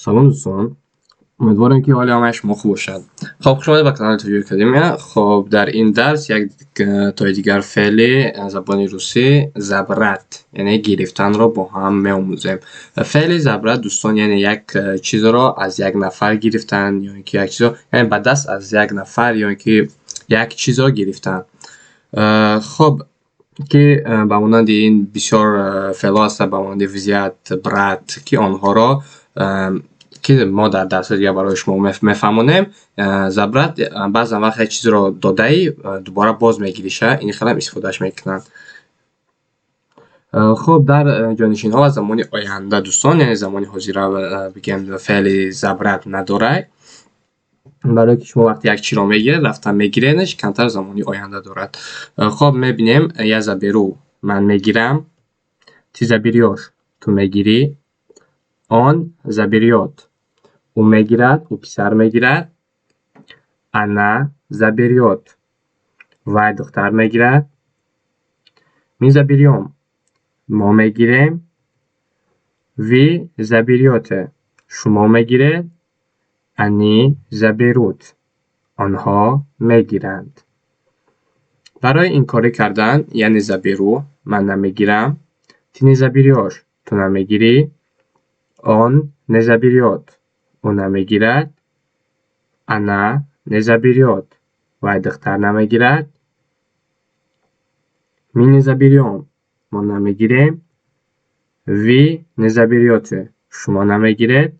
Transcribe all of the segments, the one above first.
Салом, дӯстон, умедворем, ки ҳоли ҳамаи шумо хуб бошад. Хоб, хуш омадед ба канали Тоҷик Академия. Хоб, дар ин дарс як тои дигар феъли забони русӣ, забрать, яъне гирифтанро бо ҳам меомӯзем. Феъли забрать, дӯстон, яъне як чизро аз як нафар гирифтан ё ин ки як чизро, яъне ба даст аз як нафар ё ин ки як чизро гирифтан. Хоб, ки ба монанди ин бисёр феълҳо ҳастанд, ба монанди взять, брать, ки онҳоро ки мо дар дарсҳои дигар барои шумо мефаҳмонем. Забрать баъзан вақт як чизро додаӣ, дубора боз мегириша, ин хелам истифодааш мекунанд. Хуб, дар ҷонишинҳо ва замони оянда, дӯстон, яъне замони ҳозира, бигем, феъли забрать надорад, барое ки шумо вақте як чизро мегиред, рафта мегиредаш, камтар замони оянда дорад. Хоб, мебинем: я заберу — ман мегирам, ты заберёшь — ту мегирӣ, он заберёт — ӯ мегирад, ӯ писар мегирад, она заберёт — вай духтар мегирад, мы заберём — мо мегирем, вы заберёте — шумо мегиред, они заберут — онҳо мегиранд. Барои инкорӣ кардан, я не заберу — ман намегирам, ты не заберёшь — ту намегирӣ, он не заберёт — ӯ намегирад, она не заберёт — вай духтар намегирад, мы не заберём — мо намегирем, вы не заберёте — шумо намегиред,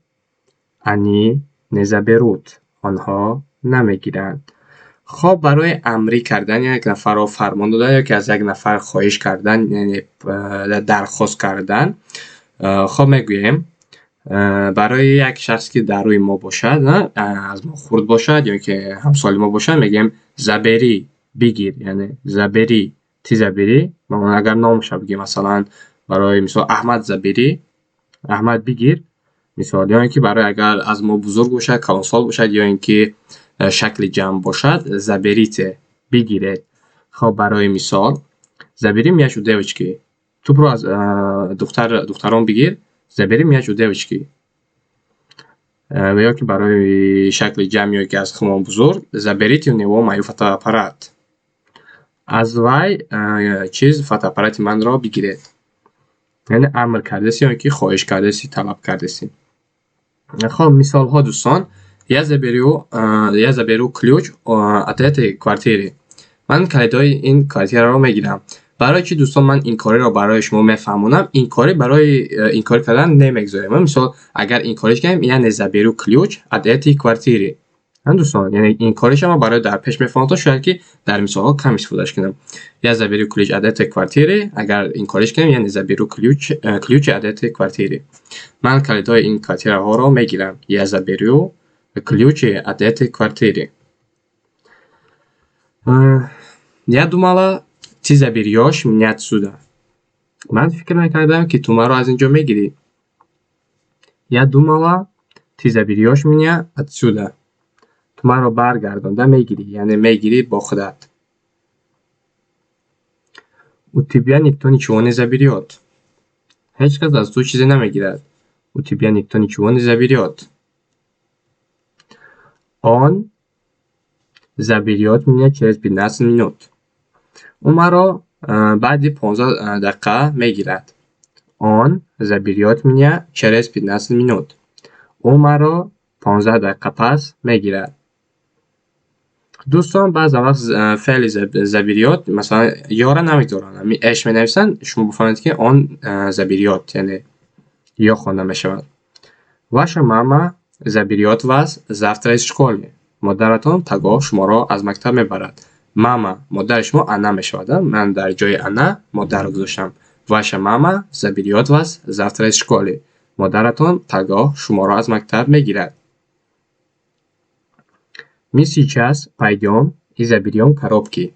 они не заберут — онҳо намегиранд. Хоб, барои амрӣ кардан, як нафарро фармон додан ё ки аз як нафар хоҳиш кардан, яъне дархост кардан, хоб, мегӯем: барои як шахсе, ки дар рӯи мо бошад, аз мо хурд бошад ё ки ҳамсоли мо бошад, мегӯем: забери, бигир, яъне забери, ты забери. Агар номаша бигем, масалан, барои мисол: Аҳмад, забери, Аҳмад, бигир, мисол. Ё ин ки барои агар аз мо бузург бошад, калонсол бошад ё ин ки шакли ҷамъ бошад: заберите, бигиред. Хоб, барои мисол: забери мяч у девочки, тӯпро аз духтарон бигир, забери мяч у девочки. Ё ки барои шакли ҷамъ ё ки аз худмон бузург: заберите у него мою фотоаппарат, аз вай чиз, фотоаппарати манро бигиред. Яъне амр кардаси ё ки хоҳиш кардаси, талаб кардаси. Хоб, мисолҳо, дӯстон: я заберу ключ от этой квартиры, ман калидҳои ин квартираро мегирам. Барои чӣ, дӯстон, ман инкориро барои шумо мефаҳмонам? Инкорӣ, барои инкорӣ кардан не мегузорем. Мисол, агар инкориш кунем: я не заберу ключ от этой квартиры. Дӯстон, яъне инкориша ман барои дар пеш мефаҳмонам, шояд ки дар мисолҳо кам истифодаш кунам. Я заберу ключ от этой квартиры, агар инкориш кунем: я не заберу ключ от этой квартиры, ман калидҳои ин квартираҳоро мегирам, я заберу ключи от этой квартиры. Я думала, ты заберёшь меня отсюда, ман фикр мекардам, ки ту маро аз ин ҷо мегирӣ. Я думала, ты заберёшь меня отсюда, ту маро баргардонда мегирӣ, яъне мегирӣ бо худат. У тебя никто ничего не заберёт, ҳеҷ кас аз ту чизе намегирад. У тебя никто ничего не заберёт. Он заберёт меня через 15 минут, ӯ маро баъди 15 дақиқа мегирад. Он заберёт меня через 15 минут, ӯ маро 15 дақиқа пас мегирад. Дӯстон, баъзан вақт феъли заберёт, масалан, ёра намегузоранд, ҳамин эш менависанд. Шумо бифаҳмед, ки он заберёт, яъне ё хонда мешавад. Ваша мама заберёт вас завтра из школы, модаратон пагоҳ шуморо аз мактаб мебарад. Мама, модари шумо она мешавад. Ман дар ҷои она модарро гузоштам. Ваша мама заберёт вас завтра из школы, модаратон пагоҳ шуморо аз мактаб мегирад. Мы сейчас пойдём и заберём коробки,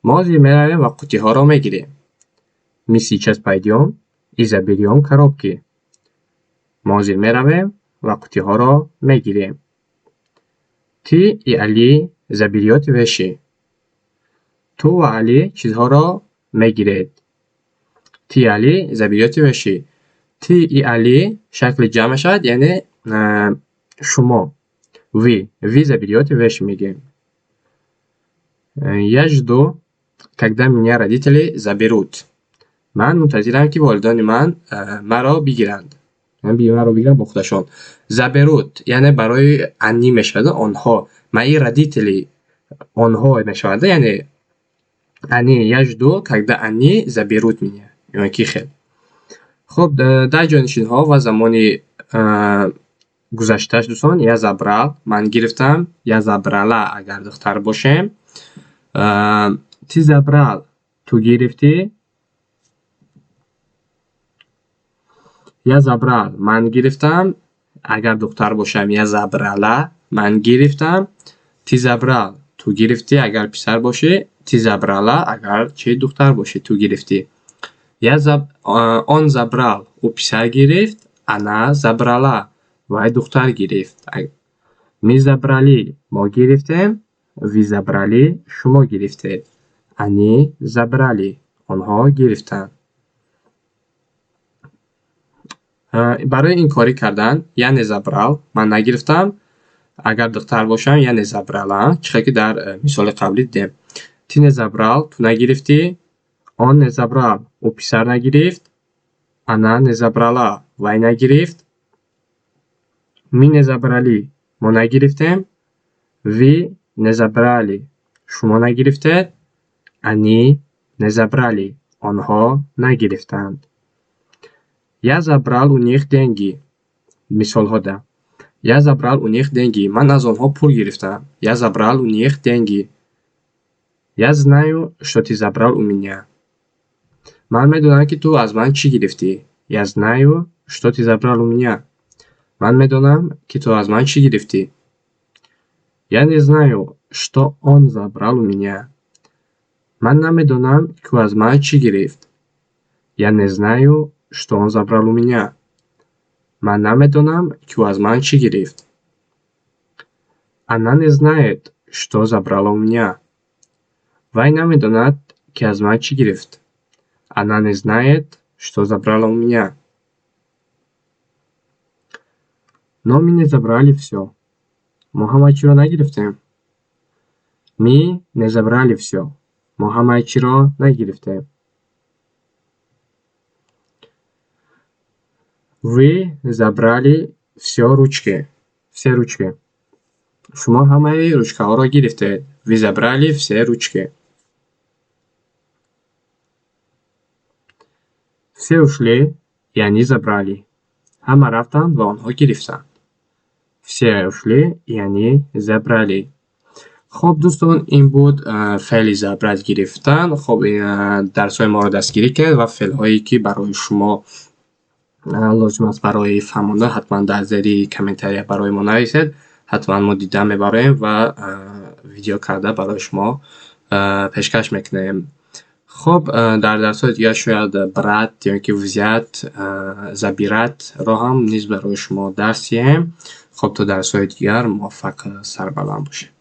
мо ҳозир меравем ва қуттиҳоро мегирем. Мы сейчас пойдём и заберём коробки, мо ҳозир меравем ва қуттиҳоро мегирем. Ты и Али заберёте вещи, ту ва Алӣ чизҳоро мегиред. Ты и Али заберёте вещи. Ты и Али шакли ҷамъ мешавад, яъне Шумо. Вы. Вы заберёте вещи, мегӯем. Я жду, когда меня родители заберут. Ман мунтазирам, ки волидони ман маро бигиранд. Маро бигиранд бо худашон. Заберут яъне барои они мешавад, онҳо. Мои родители, онҳо мешавад, яъне они. Я жду, когда они заберут меня. Ё ки хел. Хуб, дар ҷойнишинҳо ва замони гузаштааш, дӯстон, я забрал, ман гирифтам, я забрала, агар духтар бошем. Ты забрал, ту гирифтӣ. Я забрал, ман гирифтам. Агар духтар бошам, я забрала, ман гирифтам. Ты забрал, ту гирифтӣ, агар писар бошӣ. Ты забрала, агар чи духтар бошӣ, ту гирифтӣ. Он забрал, ӯ писар гирифт. Она забрала, вай духтар гирифт. Мы забрали, мо гирифтем. Вы забрали, шумо гирифтед. Они забрали, онҳо гирифтанд. Барои инкорӣ кардан, я не забрал, ман нагирифтам. Агар духтар бошам, я не забрала, чӣ хел ки дар мисоли қаблӣ дидем. Ты не забрал, ту нагирифтӣ. Он не забрал, ӯ писар нагирифт. Она не забрала, вай нагирифт. Мы не забрали, мо нагирифтем. Вы не забрали, шумо нагирифтед. Они не забрали, онҳо нагирифтанд. Я забрал у них деньги. Мисолҳо да. Я забрал у них деньги. Ман аз онҳо пул гирифтам. Я забрал у них деньги. Я знаю, что ты забрал у меня. Ман медонам, ки ту аз ман чӣ гирифтӣ. Я знаю, что ты забрал у меня. Ман медонам, ки ту аз ман чӣ гирифтӣ. Я не знаю, что он забрал у меня. Ман намедонам, ки ӯ аз ман чӣ гирифт. Я не знаю, что он забрал у меня. Ман намедонам, ки ӯ аз ман чӣ гирифт. Она не знает, что забрала у меня. Вай намедонад, ки аз ман чӣ гирифт. Она не знает, что забрала у меня. Но мы не забрали всё. Мо ҳамаи чиро нагирифтем. Мы не забрали всё. Мо ҳамаи чиро нагирифтем. Вы забрали всё ручки. Все ручки. Шумо ҳамаи ручкаҳоро гирифтед. Вы забрали все ручки. Все ушли, и они забрали. Ҳама рафтанд ва онҳо гирифтанд. Все ушли, и они забрали. Хуб, дӯстон, ин буд феъли забрать, гирифтан. Хуб, дарсҳои моро дастгирӣ кунед ва феълҳое, ки барои шумо лозим аст барои фаҳмондан, ҳатман дар зери комментария барои мо нависед. Ҳатман мо дида мебароем ва видео карда барои шумо пешкаш мекунем. Хуб, дар дарсҳои дигар шояд брать ё ки взять, забирать ро ҳам низ барои шумо дарс диҳем. Хуб, то дарсҳои дигар муваффақ, сарбаланд бошед.